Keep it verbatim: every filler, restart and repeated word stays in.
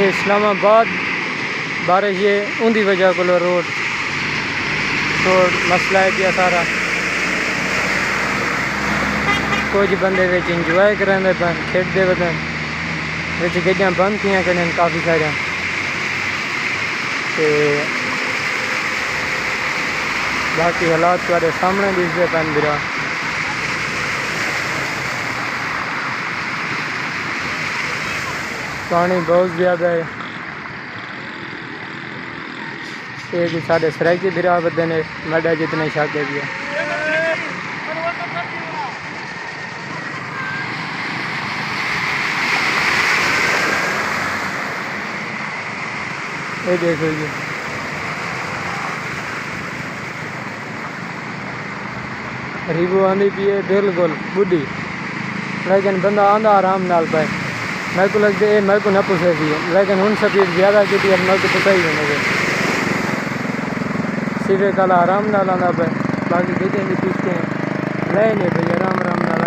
اسلام آباد بارش ہے، ان دی وجہ کولو روڈ، روڈ مسئلہ ہے پیا سارا۔ کچھ بندے وچ انجوائے کریندے پن، کھیڈدے ودن، وچ گڈیاں بند تھیاں کھڑیاں کافی ساریاں۔ تے باقی حالات تہاݙے سامݨے ݙسدے پن بھرا۔ پاݨی بہت زیادہ ہے۔ اے جی ساݙے سرائیکی بھرا ودے نے، میݙا جتنے شاگے بھی ہے۔ اے ݙیکھو جی۔ ریوو آندی پئی ہے بالکل ٻڈھی، لیکن بندہ آندا آرام نال پئے۔ میکوں لڳدے اے میکوں نہ پسے سی، لیکن ہݨ سپیڈ زیادہ کیتی ہے، میکوں پسائی ویندے پئے۔ سیدھے کالا آرام نال آندا پئے، باقی گڈیاں دی پشتیں لے نے پئی، آرام آرام نال